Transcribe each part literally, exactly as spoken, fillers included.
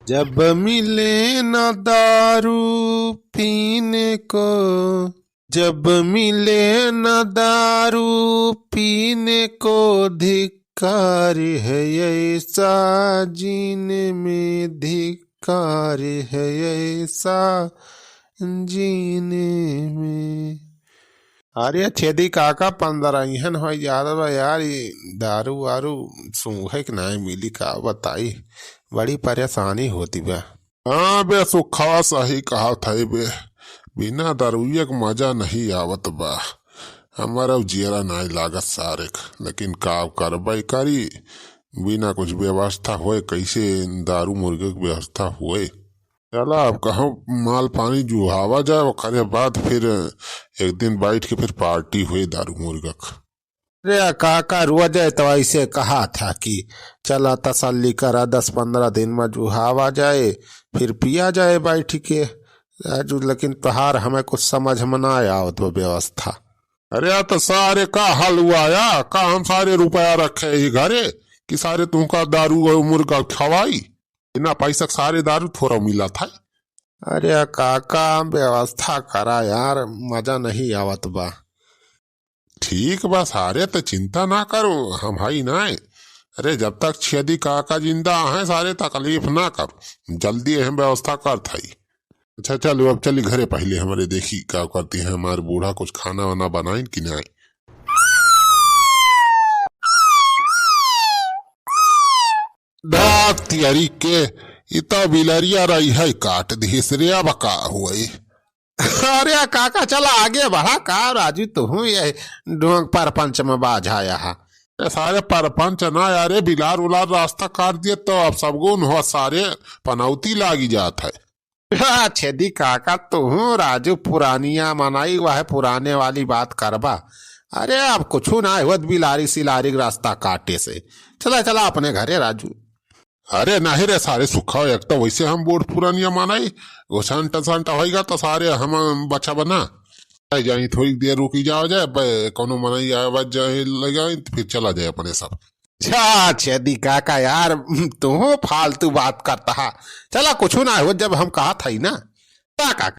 जब मिले न दारू पीने को, जब मिले न दारू पीने को, धिक्कार है ऐसा जीने में, धिक्कार है ऐसा जीने में। अरे छेदी काका, पंद्रहियन होइ जात बा यार, ई दारू वारू सूंघे के नाहीं मिली, का बताई, बड़ी परेशानी होती बा। हाँ बे सुखवा, सही कहत है बे, बिना दारुइया के मजा नहीं आवत बा। हमारा जियरा नाहीं लागत सारे क, लेकिन का करबे करी, बिना कुछ व्यवस्था होए कैसे दारू मुर्गे के व्यवस्था होए। चला अब कहूँ माल पानी जुहावा जाए, ओकरे बाद फिर एक दिन बैठ के फिर पार्टी होए दारू मुर्गा क। अरे काका, रोज है तो ऐसे कहा था कि चला तसल्ली करा, दस पन्द्रह दिन में जुहावा जाए, फिर पिया जाए बैठ के। राजू, लेकिन तोहार हमें कुछ समझ में ना आवत बा व्यवस्था। अरे यार, तो सारे का हलुआया का, हम सारे रुपया रखे ही घरे कि सारे तुमका दारू और मुर्गा खवाई? बिना पैसा के सारे दारू थोड़ा मिला था। अरे काका, व्यवस्था करा यार, मजा नहीं आवत बा। ठीक बा सारे, तो चिंता ना करो, हम हई ना। अरे जब तक छेदी काका जिंदा हैं सारे, तकलीफ ना करो, जल्दी हम व्यवस्था करत हई। अच्छा चलो, अब चली घरे, पहले हमारे देखी का करती हैं हमारे बूढ़ा, कुछ खाना वाना बनाइन कि नाहीं। धात तियरी के, इ तो बिलरिया रही है, काट दिहिस रे, अब का हुई। अरे काका, चला आगे बढ़ा, का राजू तुहूँ ये ढोंग परपंच में बाझाया है। ए सारे परपंच ना यारे, बिलार उलार रास्ता काट दिए तो अब सब गुन हो सारे, पनौती लागी जात है। छेदी काका, तुहूँ राजू पुरानिया मनई, वह पुराने वाली बात करबा। अरे अब कुछू ना हुआ, बिलारी सिलारी के रास्ता काटे से। चला चला अपने घरे राजू। अरे नहीं रे सारे सुखा, एक तो वैसे हम बूढ़ पुरानिया मनई, वो संट संट होइगा तो सारे हम बचा बना। जाई थोड़ी देर रुकी जाओ जाए, बे, कोनो मनई आवाज जाए लगाई तो फिर चला जाए अपने सब। अच्छा छेदी काका यार, तुहूँ फालतू बात करता है। चला कुछू ना हो, जब हम कहा था ही ना। का काका?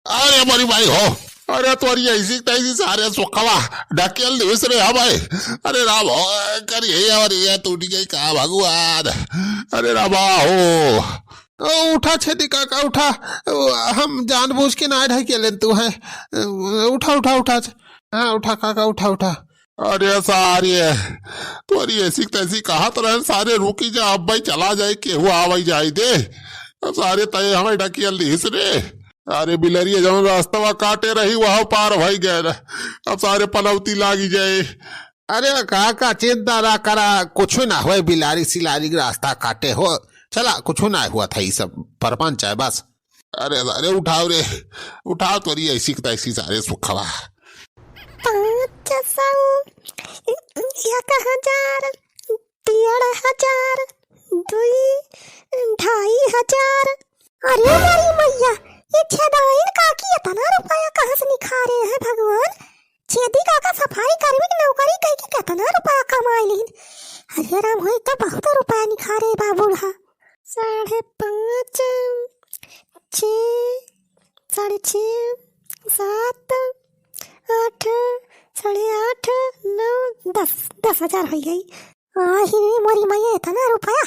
अरे मोरी माई हो, अरे तोरी ऐसी तैसी सारे सुखवा ढकेल दिस रे हमें। अरे राम हो, करिए और ये टूट गई का भगवान। अरे रामा हो। ओ, उठा छेदी काका, उठा। ओ, हम जानबूझ के ना ढकेलेन तू है। उठा, उठा, उठा। हाँ, उठा काका, उठा, उठा। अरे सारे, तोरी ऐसी तैसी कहत रहे सारे, रुकी जा, अब भाई चला जाए, केहू आवई जाए दे। अब सारे तय हमें ढकेल दिस रे। अरे बिलरिया जौन रास्तवा काटे रही, वह पार भई गए। अब सारे पनौती लागी जाए। अरे काका, चिंता ना करा, कुछ ना होए, बिलारी सिलारी के रास्ता काटे हो। चला, कुछ ना हुआ था, ये सब परपंच है बस। अरे, अरे उठाओ रे, उठाओ तोरी ऐसी की तैसी सारे सुखवा। पाँच सौ, एक हजार, डेढ़ हजार, दुई, ढाई हजार। अरे मेरी मैया, ये छेदाइन काकी इतना रुपया कहाँ से निखारे हैं भगवान? छेदी काका सफाई कर्मी की नौकरी कई के कितना रुपया कमाए लीन। अरे राम, होई तो बहुत रुपया निखारे बा बूढ़ा। साढ़े पाँच, छः, साढ़े छः, सात, आठ, साढ़े आठ, नौ, दस, दस हजार होइ गई। आही रे मोरी मैया, इतना रुपया।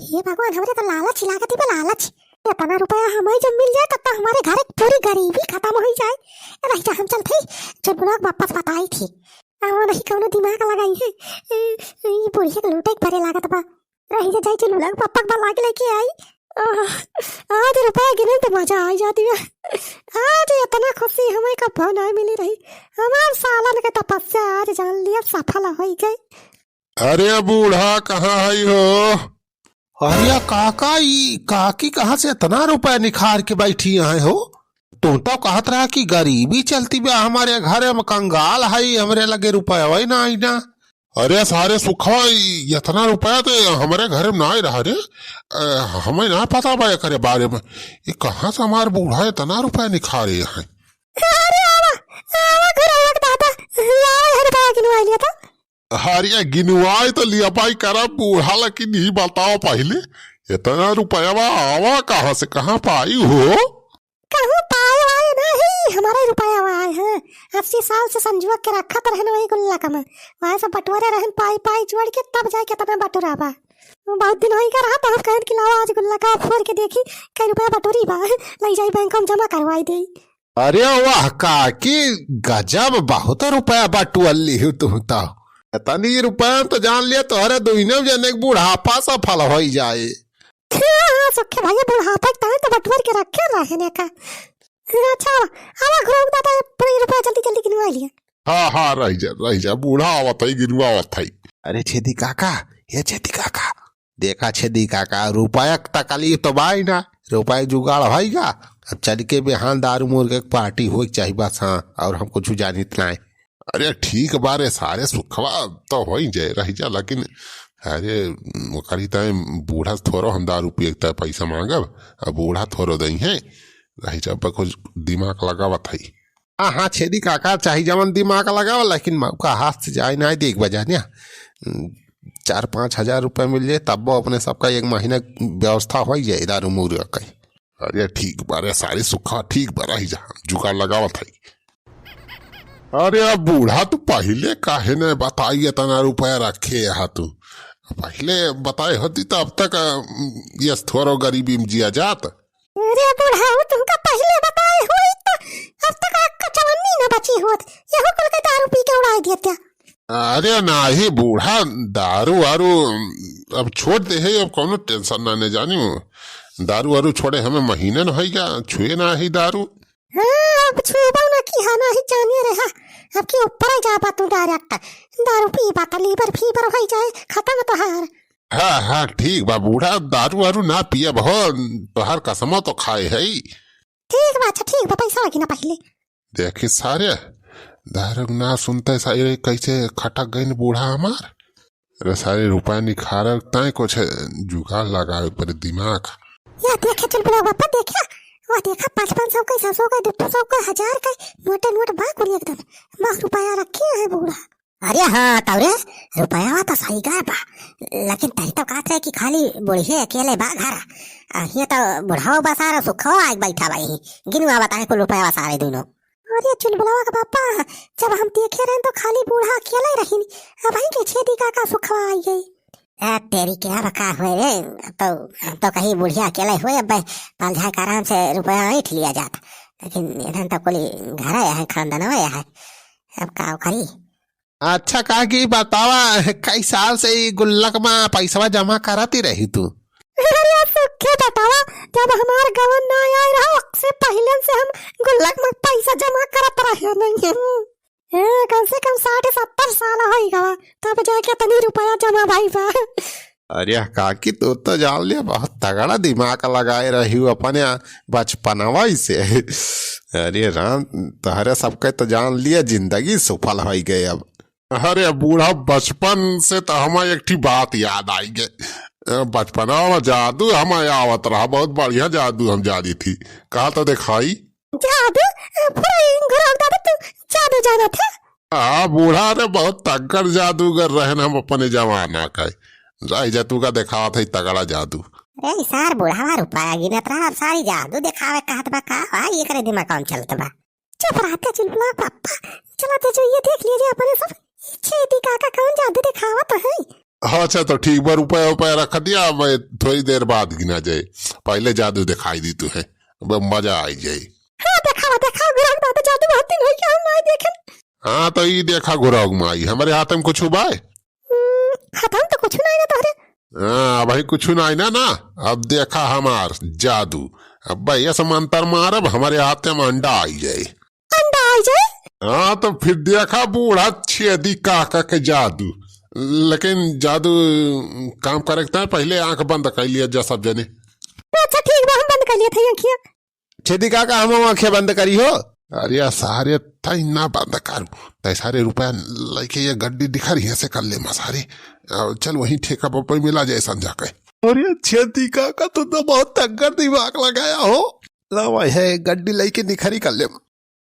हे भगवान, हमरे तो लालच ही लागत बा, लालच। इतना रुपया हमें जब मिल जाए, तब तो हमारे घर की पूरी गरीबी खत्म होइ जाए। रह जा, हम चलते ही, जो लोग वापस बताई थी। अब नहीं कौनो दिमाग लगाई है, ए, ए, ये बुढ़िया के लूटे के परे लागत बा। रही जा, जाई चुलबुला के पप्पा के बला के लेके आई। आह, आज रुपया गिने तो मजा आ जाती है। आज इतना खुशी हमें कब्बो ना मिली रही। हमार सालन के तपस्या आज जान लिया सफल होइ गई। अरे बूढ़ा, कहाँ है हो? अरे काका, ई काकी कहाँ से इतना रुपया निखार के बैठी है हो? तू तो कहत रहा कि गरीबी चलती बा हमारे घरे में, कंगाल है, हमरे लगे रुपया वही ना आई ना। अरे सारे सुखवा, ई इतना रुपया तो हमरे घरे में ना आई रहा रे। अ, हमें ना पता बा एकरे बारे में। ये कहाँ से हमार बूढ़ा इतना रुपया निखारे हैं? अरे आवा, आवा घरवा के दादा, आवा हर रुपया गिनवाई लिया था। अरे गिनवाई तो लिया भाई करा बूढ़ा, लेकिन ई बताओ पहले, इतना रुपया आवा कहाँ से, कहाँ पाई हो? कहूँ पाए वाए नहीं, हमारे रुपया आए हैं। अस्सी साल से संजुआ के रखत रहन वही गुल्लक में, वही सब बटोरे रहन पाई पाई जोड़ के, तब जाए के इतना बटोरा बा। बहुत दिन होई का रहा, तो हम कहन कि लावा आज गुल्लका फोर के देखी, कई रुपया बटोरी बा, लई जाई बैंक में जमा करवाई देई। अरे वाह काकी, गजब, बहुत रुपया बटुअली हो तू तो। इतनी रुपया तो जान लिया तोहरे दुइनो जने के बुढ़ापा सफल होई जाए। हाँ, हाँ, सुखे भैया, बुढ़ापा के ताई तो बटुअर के रखे रहे ने का। अच्छा, आवा, आवा, घुरऊ दादा, पूरी रुपया जल्दी, जल्दी गिनवा लिया। हाँ, हाँ, रह जा, रह जा, बूढ़ा आवत है, गिनवा आवत है। अरे छेदी काका, ये छेदी काका, देखा छेदी काका, रुपया के तकलीफ तो बाई ना, रुपया जुगाड़ होइगा। अब चल के बिहान दारू मुर्गे के पार्टी होए के चाही बस, हाँ, और हम कुछ जानित नाय। अरे ठीक बा रे सारे, सुखवा तो होई जाए, रह जा, लेकिन अरे ओकरी ताई बूढ़ा थोरो हम दारू पिए के ताई पैसा मांगब, अब बूढ़ा थोरो दई है, रह जा, पर कुछ दिमाग लगावत है। हाँ, हाँ, छेदी काका, चाहे जवन दिमाग लगावा, लेकिन मौका हाथ से जाए ना, देख बजा ना, चार पाँच हजार रुपया मिल जाए, तब वो अपने सबका एक महीना व्यवस्था हो जाए दारू मुर्गा का। अरे ठीक बा रे सारी सुखा, ठीक बा, रही जा, जुगाड़ लगावत है। अरे अब बूढ़ा, तू पहले काहे न बताई, इतना रुपया रखे यहाँ तू, पहले बताए होती तो अब तक, अ, यस थोरो गरीबी में जिया जात। अरे बुढ़ाऊ, तुमका पहिले बताए होई त अब तक आग का चवन्नी न बची होत। यहू कुल के दारू पी के उड़ाई देत्या। अरे नाही बूढ़ा, दारू वारू अब छोड़ दे है, अब कौनो tension ना ने जानी हो। दारू वारू छोड़े हमें महीने न होइगा, छुए ना ही दारू। हाँ, अब छुबा ना की हा, ना ही जानिए रहा। अब की ऊपर ही जाबा तू direct। दारू पीबा त liver fever होई जाए, खत्म तोहार। हाँ, हाँ, ठीक बा बूढ़ा, दारू वारू ना पियब हो, तोहार कसमो तो खाए है। ठीक बा, अच्छा ठीक बा, पैसा लगी ना पहिले। देखी सारे, दारू ना सुनते सारे कैसे खटक गई बूढ़ा हमार। अरे सारे रुपया निखार ताए कुछ जुगाड़ लगावे पर दिमाग। या देखे चुलबुला बापा, देखे, वह देखा पाँच पाँच सौ का, सौ का, दो सौ का, हजार का, मोटे नोट बा कुल एकदम, बस रुपया रखे है बूढ़ा। अरे हाँ, तौरे रुपया तो सही गा बा, लेकिन तरी तो कहत रहे कि खाली बुढ़िए अकेले बा घर। आ, ये तो बुढ़ाओ बा सारा सुखो आके बैठा बा यहीं। गिनवा बताए कुल रुपया सारे दोनों। अरे चुलबुलवा के पापा, जब हम देखे रहन तो खाली बूढ़ा अकेले रहिन, अब ही के छेदी काका सुखवा आई गई। ए, तेरी क्या बका हुए रे, तो, तो कहीं बुढ़िया अकेले हुए, अब पालझा के आराम से रुपया ऐंठ लिया जात, लेकिन इधर तो कुल घर है, खानदान है, अब का करी? अच्छा काकी, बतावा, कई साल से ई गुल्लक मा पैसवा जमा करत ही रही तू? अरे सुखे बतावा, जब हमार गवन ना आए रहा, ओकसे पहिले से हम गुल्लक मा पैसा जमा करत रहे नहीं। ए, कम से कम साठ सत्तर साल होई गवा, तब जाके तनी रुपया जमा भई बा। अरे काकी, तू तो जान लिया, बहुत तगड़ा दिमाग लगाए रही हो अपने बचपनवा से। अरे राम, तहरे सबके तो जान लिया, जिंदगी सफल होई गए अब। अरे बूढ़ा, बचपन से तो हमें एक ठी बात याद आई गए। अ, बचपना में जादू हमें आवत रहा, बहुत बढ़िया जादू हम जानी थी। कहा तो दिखाई। जादू? अ, पूरा इंगुराम दादा, तू जादू जाना था? हाँ बूढ़ा, अरे बहुत तगड़ जादूगर रहन हम अपने जमाना का। जाई जा तू का देखावत है तगड़ा जादू। ए सार बुढ़ावा रुपया गिनत रहा, अब सारी जादू देखावे कहत बा का? भाई एकरे दिमाग कौन चलत बा? चुप रहा ते चुलबुला पापा, चला ते जो ये देख लीजिए अपने सब, ये छेदी काका कौन जादू दिखावत है। हाँ, अच्छा तो ठीक बा, रुपया उपया रख दिया, मैं थोड़ी देर बाद गिना जाए, पहले जादू दिखाई दी तू है, अब मजा आई जाए। हाँ देखावा, देखावा गुराग बाबा, जादू बहुत दिन हो गया हम नहीं देखे। हाँ तो ई देखा गुराग माई, हमारे हाथ में कुछ बा? हम्म, हाथ में तो कुछ नहीं ना तोहरे। हाँ, अबही कुछ नाई ना, ना। अब देखा हमार जादू। अब भैया से मंतर मारब, हमारे हाथे में अंडा आई जाए। अंडा आई जाए? हाँ, तो फिर देखा बूढ़ा छेदी काका के जादू। लेकिन जादू काम करे के ताई पहले आंख बंद कर लिया जा सब जने। अच्छा, ठीक बा, हम बंद कर लिए थे आँखिया। छेदी काका, हम आँखें बंद करी हो। अरे सारे, तई ना बंद करू, तई सारे रुपया लेके ये गड्डी दिखा रही है से कर ले मा सारे। अ, चल वहीं ठेका पर, पर मिला जाए संझा के। अरे छेदी काका, तू तो बहुत तगड़ दिमाग लगाया हो। ला वही है गड्डी लेके निखरी कर ले।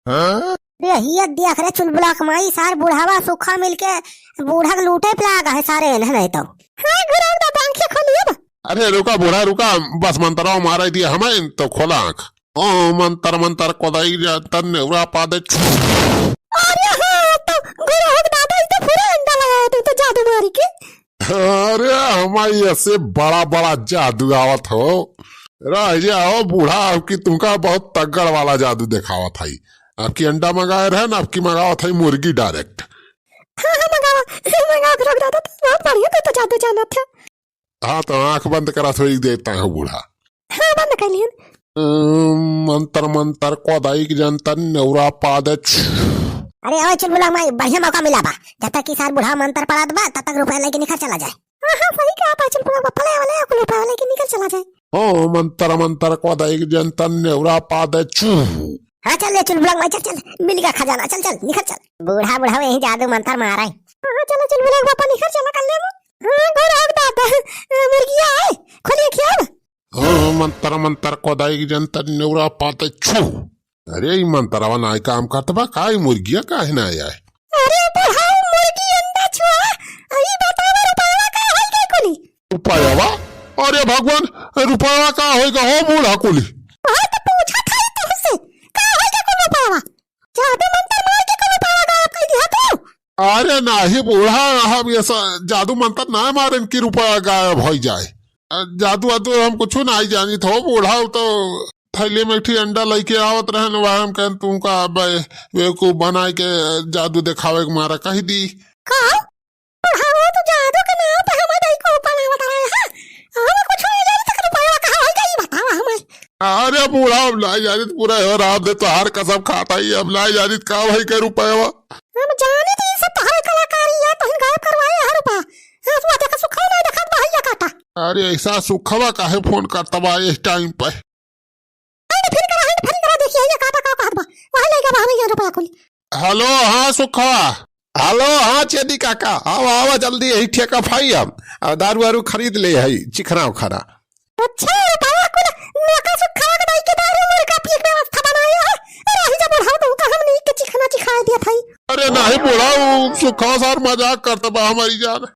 हाँ? अरे हिया देख रे चुलबुला के माई, सार बुढ़ावा सुखा मिलके बूढ़ा के लूटे पे लागा है सारे इन्हें नहीं तो। हाँ, गुराग दादा आँखें खोलिए बा। अरे रुका बूढ़ा, रुका, बस मंतरवा मारे दिया हमें, तो खोला आँख। ओम अंतर मंतर कोदई जंतर नेउरा पादे छू। अरे हाँ, तो गुरु हो दादा, ई तो पूरा अंडा लगाया तू तो जादू मारी के। अरे हमारी ऐसे बड़ा बड़ा जादू आवत हो। रह जाओ बूढ़ा, अब की तुमका बहुत तगड़ वाला जादू देखावत है। अब की अंडा मंगाए रहे ना, अब की मंगावत है मुर्गी direct। हाँ, हाँ, मंगावा, मंगावा गुरु हो दादा, तू बहुत बढ़िया, तू तो जादू जानत है। हाँ, तो आँख बंद करा, थोड़ी देर ताहू बूढ़ा। हाँ, बंद कर लिहन। ओम अंतर मंतर कोदई जंतर नेउरा पादे छू। अरे ओ चुलबुला माई, बढ़िया मौका मिला बा। जब तक कि सार बूढ़ा मंतर पढ़ात बा, तब तक रुपया लेके निकल चला जाए। हाँ, हाँ, सही कहा बा चुलबुला बा, फले वाले कुल रुपया लेके निकल चला जाए। ओम अंतर मंतर कोदई जंतर नेउरा पादे छू। हाँ, चल ले चुलबुला माई, चल, चल, मिल गया खजाना, चल, चल, निकल चल। बूढ़ा, बूढ़ा यही जादू मंतर मारा है। हाँ, हाँ, चलो चुलबुला बापा निकल चला कर ले। हाँ, घर आग दादा, ए, मुर्गिया है, खोलिए खियाल। हाँ, मंतर मंतर कोदई जंतर नेउरा पादे छू। अरे, ई मंतरवा नाई काम करत बा का? ई मुर्गिया काहे ना आए? अरे, बुढ़ऊ मुर्गी अंडा छुआ, ई बतावा रुपया का होई गई कुली? रुपया? अरे भगवान, रुपया का होई गई हो बूढ़ा कुली? हाँ, तो पूछा था ही तुमसे, का होई गई कुल रुपया? जादू मंतर मार के कुल रुपया गायब कर दिया तू? अरे नाही बूढ़ा, हम ये सा-, जादू मंतर ना मारेन कि रुपया गायब होई जाए। अ, जादू वादू हम कुछ ना ही जानित हो बूढ़ा, तो थैली में एक ठी अंडा लेके आवत रहन, वह हम कहन तुमका बे-, बेवकूफ बनाए के जादू देखावे के मारा कह दी। का? बुढ़ा, वो तो जादू के नाम पे हमारे दाई को ऊपर आवत रहे हैं। हम कुछ नहीं जानित, रुपया कहाँ होई गई, बतावा हमें। अरे बूढ़ा, हम ना जानित, पूरा हो राम दे तोहार कसम खाता ही, हम ना जानित का भाई के रुपया। हम जानित ई सब तोहरे कलाकारी है, तोहिन गायब करवाए हर रुपया। हाँ, तू देखा सुखा ना देखत बा, हैया काटा। अरे ऐसा सुखवा काहे फोन करता बा इस टाइम पे? हट फिर करा, हट फिर करा, देखिए ये काटा का कहत बा। वहाँ ले गया हमें ये रुपया कुल। हेलो, हाँ सुखवा। हेलो, हाँ चेदी काका, आवा, आवा जल्दी, यही ठेका फाई हम। आ, दारू वारू खरीद ले है, चिखना उखना। अच्छा, रुपया कुल नका सुखवा के दाई के दारू मुर्गा पी के व्यवस्था बनाया है। अरे, ही जब बुढ़ाओ तो उनका हमने एक चिखना चिखाए दिया था। अरे नाही बुढ़ाओ, सुखवा सार मजाक करता बा हमारी जान।